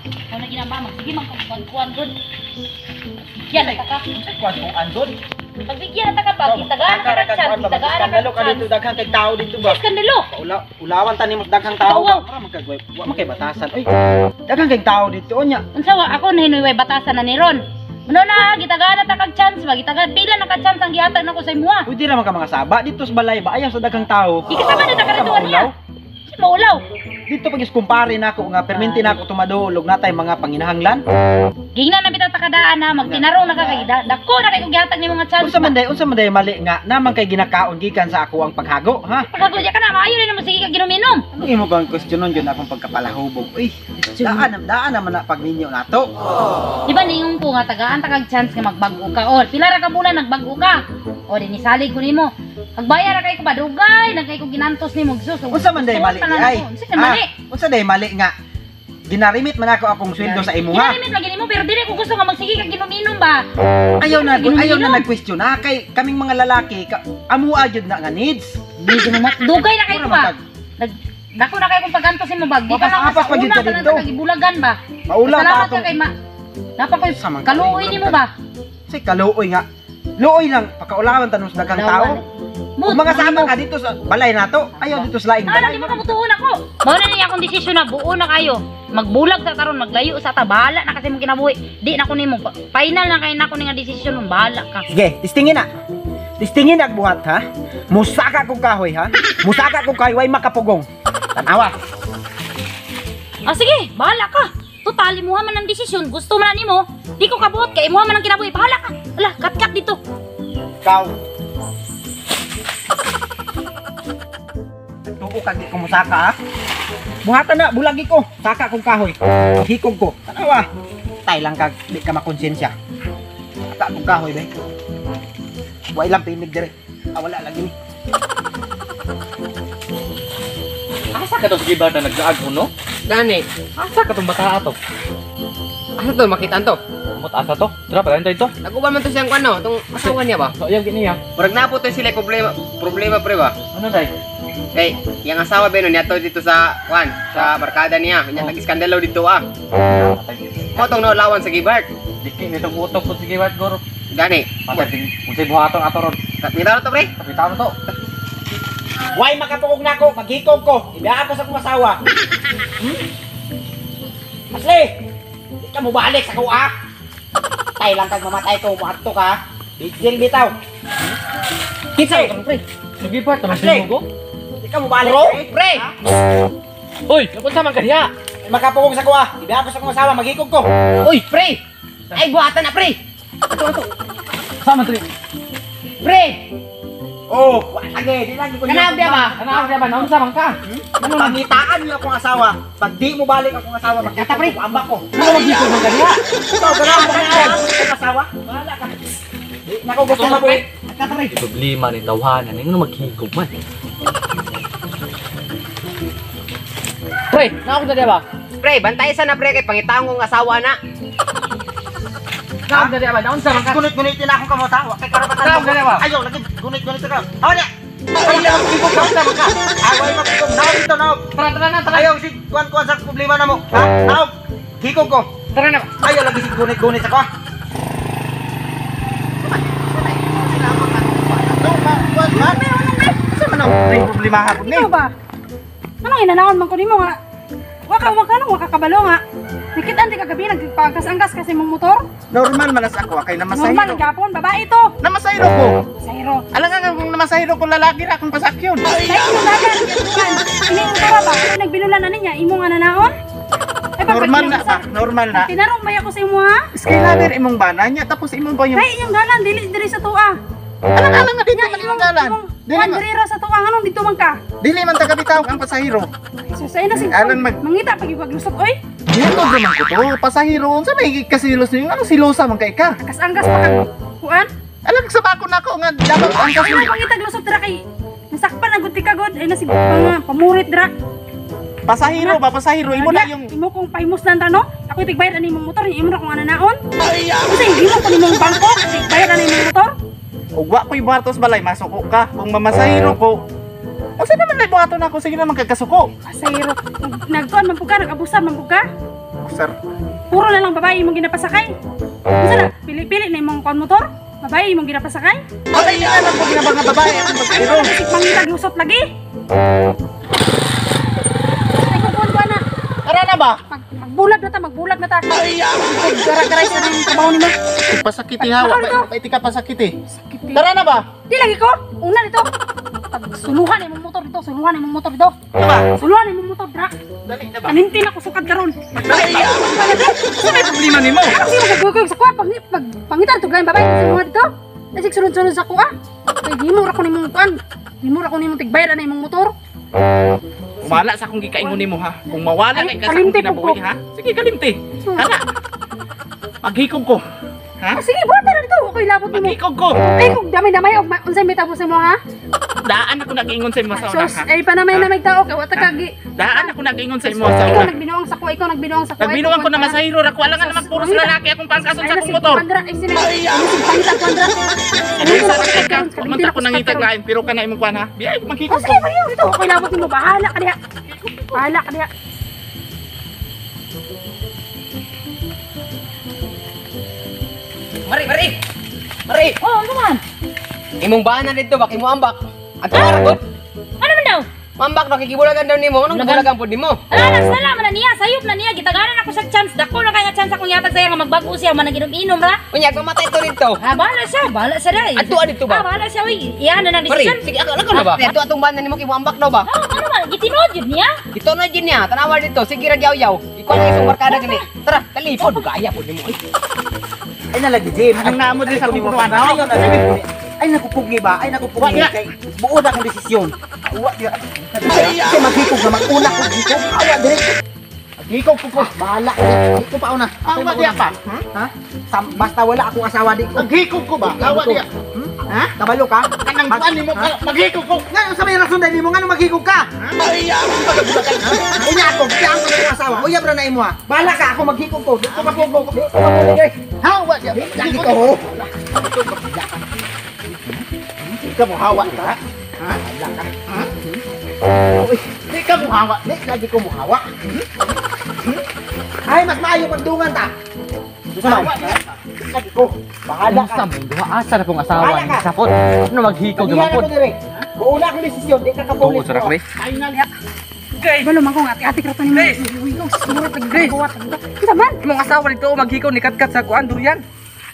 Ano na ginamba, magsige man kag kuan gud. Bigyan na ta ka. Kuan kung andon. Pagbigyan na ta ka ba, gitagaan ka kag chance, gitagaan ka Skandalo kag ka dito chance. Daghang kay tao dito ba. Iskandalo. Ula, ulawan tani mo daghang tao. Wow. Para magkagway, wa man kay batasan. Oy, daghang kay tao dito unya. Unsa wa ako na hinuy batasan na ni Ron. Ano na, gitagaan na ta kag chance ba, gitagaan pila na ka chance ang gihatag nako sa imuha. Pwede ra man ka mga saba dito sa balay ba ayaw sa daghang tao. Ikasama na ta karituan niya. Maulaw. Si maulaw. Dito pag iskumpare nako nga perminti nako tumadulog natay mga panginahanglan. Gingnan na bitaw ta kadaan na magtinarong na ka kay dako na kay kog gihatag nimo nga chance. Unsa man day mali nga naman kay ginakaon gikan sa ako ang paghago, ha? Pagkaguya ka na, maayo rin naman sige ka ginuminom. Ano imo bang kwestiyonon gyud akong pagkapalahubog? Uy, daan daan naman na pagminyo nato. Di ba ningon ko nga tagaan ta kag chance nga magbag-o ka o pila ra ka bulan nagbag-o ka. O di nisalig ko nimo. Pagbayar ra kay ko ba dugay na kay ko ginantos nimo sus. Unsa man day mali ay? Unsa man mali? Unsa day mali nga ginarimit man ako akong sweldo sa imuha. Ginalimit lagi nimo pero dili ko gusto nga magsige kag ginuminom ba. Ayaw na nag-question ha kay kaming mga lalaki ka, amua gyud na nga needs. Di ginumat dugay na kay ko Mura ba. man kag- Nag dako na kay kong pagantos nimo ba. Di pa lang Mapas-apas sa pa gyud una ka pa lang dito. ta kagibulagan ba. Maulaw ta Salamat ka atong kay ma. Napa koy Samang kaluoy nimo ba. Si kaluoy nga. Luoy lang pakaulawan tanong sa daghang tao. Mut, Kung mga sama ka dito sa balay nato, ayaw dito sa laing Ah, balay. di mo kamutuon ako. Mao na niya akong desisyon na buo na kayo. Magbulag sa karon, maglayo sa ta, bahala na kasi mong kinabuhi. Di na ko nimo. Final na kay nako ni nga desisyon mong bahala ka. Sige, tistingin na. Tistingin na buhat ha. Musaka kong kahoy ha. Musaka kong kahoy way makapugong. Tanawa. Ah sige, bahala ka. Total imuha man ang desisyon, gusto man na nimo. Di ko kabuot kay imuha man ang kinabuhi, bahala ka. Ala, kat-kat dito. Ikaw. Tuo ka di ko musaka ha. Buhatan na, bulagi ko. Saka kong kahoy. Hikog ko. Tanawa. Tay lang kag di ka makonsensya. Saka kong kahoy be. Wa ilang pinig dire. Ah, wala lagi ni. Asa ka to sige bata naglaag mo no? Gani, Asa ka tong bata ato? asa to makita to? Amot asa to? Tara padayon tayo to. Naguban man to siyang ano, tong asawa niya ba? So ayaw gini ha. Murag napo to sila problema, problema pre ba? Ano day? Kay yang asawa ba no niya dito sa kwan, sa barkada niya, nya nag-iskandalo dito ah. Mo tong naulawan sa Gibart. Diki nitong utok ko sige bat goro. Gani. Patay ting unsay buhaton ato ron. Kapita to pre. Kapita mo to. Way makapugong nako, maghikog ko. Ibiya ako sa akong asawa. Hmm? Asli! Di ka mobalik sa kuha. Tay lang kag mamatay ko, muadto ka. Bigil bitaw. Kinsa ka pre? Sige bat, tanong Asli! mo go. Di ka mobalik. Bro, eh. pre. Ha? Uy, napunta man ka diha. Ay, makapugong sa kuha. Ibiya ako sa akong asawa, maghikog ko. Uy, pre. Ay buhatan na pre. Ato ato. Sama tri. Pre, Oh, wa lagi, di lagi ko. kanang biya ba? Ano diha ba naunsa man ka? Pangitaan niyo akong asawa. Pag di mo balik akong asawa, Kata, pre. ko, ambak ko. Ano maghikog man ka diha? Ikaw, ganahan mo ka na akong asawa. Bahala ka. Di na ko gusto mabuhi. Kata pre. Problema ni tawhanan ning maghikog man. Pre, naako na diha ba? Pre, bantay sana pre kay pangitaon kong asawa na. Naako na diha ba? Naunsa man ka? Gunit-gunitin akong kamota. Wa kay karapatan. Tama, tama. Ayaw, lagi gunit-gunit ka. Hawa niya. Ayaw lang magkikog. Naunsa man ka. Away magkikog. Naog dito, naog. Tara tara na tara. Ayaw, si kuan-kuan sa problema na mo. Ha? Naog. Hikog ko. Tara na. Ayaw lagi si gunit-gunit sa ko. Sa man ang problema hapon ni? Ikaw ba? Anong inanaon man ko nimo nga? Waka waka nang waka kabalo nga. Nakitaan di kagabi nagpaangkas-angkas kasi mong motor. Normal man as ako kay Normal namasahiro. ang gapon, babae to. Namasahiro ko. Pasahero. Alam nga kung namasahiro ko lalaki ra akong pasakyon. Dahil imong dagan, ini motor ba? Kung nagbinulan na niya, imong ananaon? Ay, pag- Normal na ba? Normal na. Tinarong ba ako sa imo ha? Skylader imong bana niya tapos imong ba yung Kay inyong galan dili diri sa tuwa. Alang-alang nga dito man imong galan. Dili Dili man diri ra sa tuwa nganong dito man ka? dili man taga bitaw ang pasahero. So say na sig. Alang mag- Mangita pag ipaglusot oy. Dito naman ko to pasahero unsa may kasilos ninyo anong silosa man kay ka? Angkas-angkas pa kag kuan. Alang sa bako nako nga dapat ang Ay, kasil pangitag lusot dira kay nasakpan ang gud ka god ay nasig nga pamurit dira. pasahero ba pasahero imo na yung imo kong pahimus nan no. Ako tigbayad ani imong motor, imo ra kong ananaon. Kasi imo ko nimong bangko, tigbayad ani imong motor. ug wa ko'y buhatos balay masuko ka kung mamasahero ko. Unsa naman lay buhaton ako sige naman kagkasuko. Pasahero, nagkuan man pud ka, nag-abusan man pud ka. ko, sir. Puro na lang babae imong ginapasakay. Unsa na? Pili-pili na imong kuan motor? Babae imong ginapasakay? Patay niya lang ko ginabang nga babae akong pasahero. Ay, pangitag lusot lagi. Ay, kukuhan ko na. Tara na ba? Magbulag na ta, magbulag na ta. Ay, gara-garay sa nang trabaho nimo. Pasakiti ha, Ano to? wa ka pasakiti. Tara na ba? Di lagi ko. Una dito. Pag suluhan imong motor dito, suluhan imong motor dito. Diba? Suluhan imong motor, dra. Dali na ba? Kanintin ako sukad karon. Dali ba? Sa may problema nimo? Kasi magagugog sa kuha pag pag pangitan to babae sa mga dito. Nasig sunod-sunod sa kuha. Kay gimo ra ko nimong kuan. Gimo ra ko nimong tigbayad ana imong motor. Wala sa akong gikaingon nimo ha. Kung mawala Ay, kay ka sa akong kalimti po kinabuhi ko. ha. Sige kalimti. Kana. Maghikog ko. Ha? Ah, sige, buhat na dito. Ako'y labot nimo. Maghikog ko. Ay, kung damay-damay og unsay may tapos mo ha? Daan ako nag-ingon sa imo sa una Sus, ha. ay panamay na may tao kay wa ta kagi. Daan ako nag-ingon sa imo sa Ikaw una. nagbinuang sa kuha, ikaw nagbinuang sa kuha. Nagbinuang ko na masahiro ra ko ala nga naman puro sa lalaki akong pangkason sa akong motor. Andra, ay sila. Ay pangita ko andra. Ay sa ra ka. Man ta ko nangitag lain pero kana imong kuan ha. Biyay Oh, maghikog ko. sige, pareho dito. Ako'y labot nimo. Bahala ka diha. Bahala ka diha. Mari, mari. Mari. Oh, ano man? Imong bana dito bak imo ambak. Ato ara gud. Ano man daw? Mambak daw kikibulagan daw nimo. Anong Bulagan? bulagan pud nimo? Ala, nagsala man na niya, sayop na niya, gitaganan ako sa chance. Dako na kay nga chance akong yatag saya nga magbag-o siya, man naginom-inom ra. Unya mamatay to dito. Ah, bahala siya, bahala siya dai. Adto, adto ba? Ah, bahala siya, uy. Iyan na nang Mari, desisyon. sige ako lang na ba? Ato atong bana nimo kay ambak daw ba? Ah, ano man, gitinood yun niya. Ito na jud niya, tanawa dito, sige ra yaw-yaw. Ikaw ang isang barkada gani. Tara, talipod gaya pud nimo. Ay. Ay nalagi Jim. Anong naamo din sa akong punuan ha? Ayaw na lagi. Ay nakupugi ba? Ay nakupugi Wa, kay buod akong desisyon. Wa di. Kasi maghikog na maguna ko hikog. Awa dire. Maghikog ko ko. Bahala ka. Di ko pa una. Awa diya pa. Ha? Basta wala akong asawa di ko. Maghikog ko ba? Awa diya. Ha? Kabalo ka? Kanang kuan nimo maghikog ko. Nga sa may rason dahil mo ngano maghikog ka? Ay, Unya ako, kaya ang akong asawa. Uya bra na imo ha. Bahala ka ako maghikog ko. Di ko mapugog. Di ko mapugog. Hawa diya. Lagi ko. Di ka mo hawa ka. Ha? Bahala ka. Ha? Uy, Di ka mo hawa. di lagi ko muhawa. Ay, mas maayo magdungan ta. Gusto man? Lagi ko. Bahala ka. Duha asa na pong asawa Bahala ni ka. Sapot. Ano maghikog Ganihan naman ako pod. dire. Buo na akong desisyon, di ka kapulit. Tuod sa pre. Final. Balo man ko nga ati-ati krato nimo. Grace! Uy, siguro Grace! tagbuhat. Unsa man? Imong asawa dito maghikaw ni katkat sa kuan durian.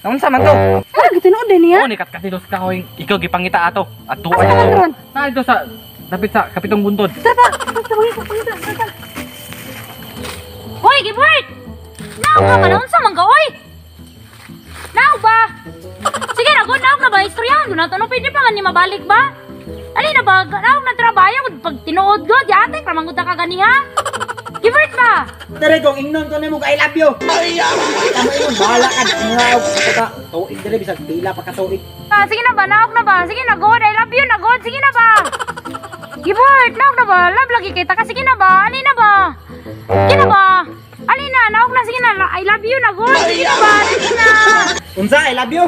Naunsa man to? Ano gitinuod din niya? Oo ni katkat dito sa kahoy. Ikaw gipangita ato. Ato Asa man ato. ron? Na dito sa dapit sa kapitong buntod. Tara, tara, tara, pangita, pangita, tara. Hoy, Gibert! Naog ka ba? Naunsa man ka, oy? Naog ba? Sige na, good, naog na ba? Istoryahan ko na to. No, pwede pa man ni mabalik ba? Ali na ba? Naog na trabayo. Pag tinuod ko, di ate, ramangod na ka ganiha. Gibert ba? Dire kong ingnon ko nimo I love you. Tama ingon, bahala ka. Mga ka tuig dire bisag pila pa ka tuig. Ah, sige na ba? Naog na ba? Sige na, God, I love you na, God. Sige na ba? Gibert, naog na ba? Love lagi kita ka. Sige na ba? Ali na ba? Sige na ba? Ali na, naog na. Sige na. I love you na, God. Sige na ba? Sige na. Unsa, I love you.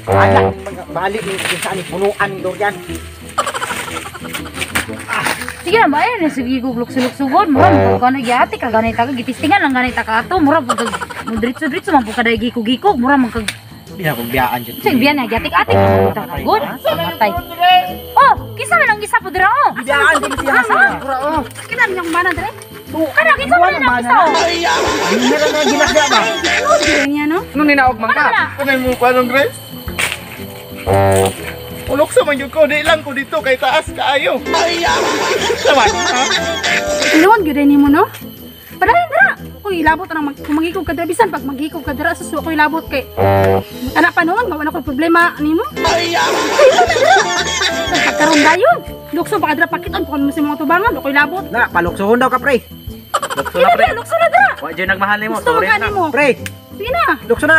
Bahala, balik ni kung saan ni punuan ni durian. Sige na ba, eh, sige ko lukso-luksugon, mura mo ka na giati ka ganit ka gitistingan lang ganit ka ato, mura pud kag mo diretso-diretso man pud ka dai gikog-gikog, mura man kag Di na kong biyaan dyan. sige biyan na giatik atik ka good, matay. Oh, kinsa man ang gisa pud dira oh. Biyaan din siya sa. Kita niyang bana dire. Kana kinsa man ang gisa oh. Hindi na ginasya ba? Gitinuod din niya no? Ano ninaog man Ano ka? na? Kanay mo kuan Grace? Ulok sa man gyud ko, di lang ko dito kay taas kaayo. Saman, ha? Gitinuod gyud nimo no? Padayon dira. Uy, labot na kung maghikog ka dira bisan pag maghikog ka dira sa ako'y labot kay anak pa noon, wala ko'y problema nimo. Ay, sa pagkaroon dayon. Lukso baka dira pakiton kung mo sa mga tubangan, ako'y labot. Na, paluksohon daw ka pre. Lukso Sige na na pre. dira, lukso na dira. Wa jud nagmahal nimo. Gusto mo Sorry ka na. nimo. Pre, Sige na. lukso na.